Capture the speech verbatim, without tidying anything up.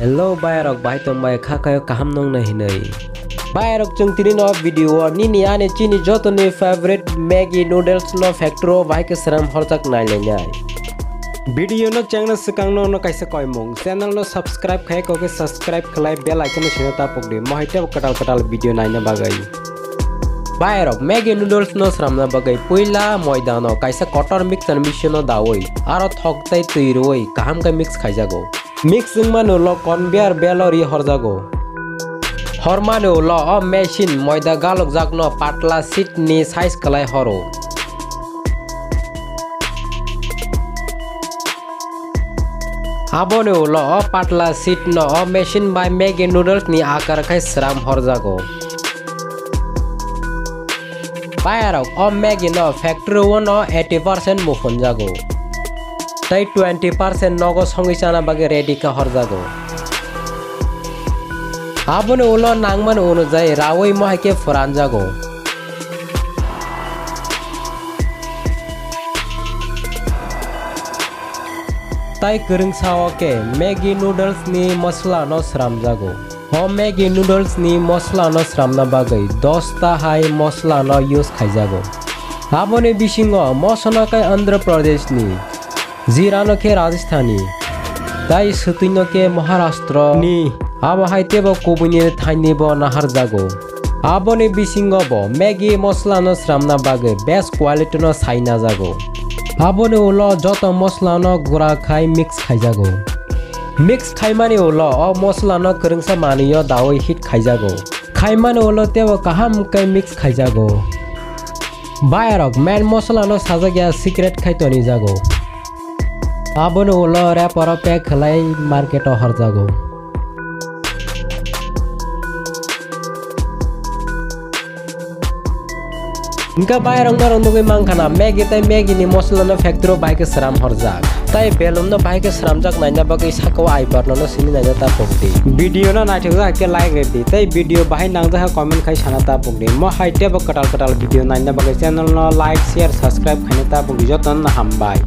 Hello bayarok, bahai tongbai kha khayo kaham nongna hinwi. Bayarok, chwng tini no video o nini ani chini jotoni favorite Maggi noodles no factory o bahai khe sram horjak nailainai. Video no chengna swkang no, no kaisa koimung channel no subscribe khai kokhe subscribe khlai bell icon no sino tapok di, mohai tebo kwtal kwtal video naina bagwi. Bayarok, Maggi noodles no sramna bagwi puila moida no kaisa kotor mixer machine o dawi aro thok tei twi rwi kaham khe mix khaijago. Mix wngmani ulo conveyor belt o ri horjago. Hormani ulo o machine moida galokjakno patla sheet ni size kwlai horo. Aboni ulo o patla sheet no o machine bai Maggi noodles ni akar khai sram horjago. Bayarok, o Maggi no factory o no eighty percent muphunjago. Tei twenty percent nogo songwi chana bagwi ready khe horjago. Aboni ulo nangmani onujai rawi mohai khe phuranjago. Tai kwrwngsa o khe Maggi noodles ni masala no sramjago. O Maggi noodles ni masala no sramna bagwi dos ta hai masala no use khaijago. Aboni bisingo moso no khe Andhra Pradesh ni, jira no khe Rajasthan ni, tai swtwi no khe Maharashtra ni, abo hai tebo kubuni thaini bo naharjago. Aboni bisingo bo Maggi masala no sramna bagwi best quality no saina jago. Aboni ulo joto masala no gura khai mix khaijago. Mix khaimani ulo o masala no kwrwngsa manwi o dawi heat khaijago. Khaimani ulo tebo kaham khe mix khaijago. Bayarok, main masala no sajak ya secret khai tonijago. Aboni ulo wrapper o pack khlai market o horjago. Hingke bayarok norok nugwi mankha na, Maggi tei Maggi ni masala no factory o bahai khe sram horjak. Tai belum no bahai khe sramjak naina bagwi saka o I button no simi naina ta pokdi. Video no naithokjak khe like rwdi, tei video bahai nangjak khe comment khai sana ta pokdi. Mo hai tebo kwtal kwtal video naina bagwi channel no like, share, subscribe khaina ta pokdi. Jotono hambai.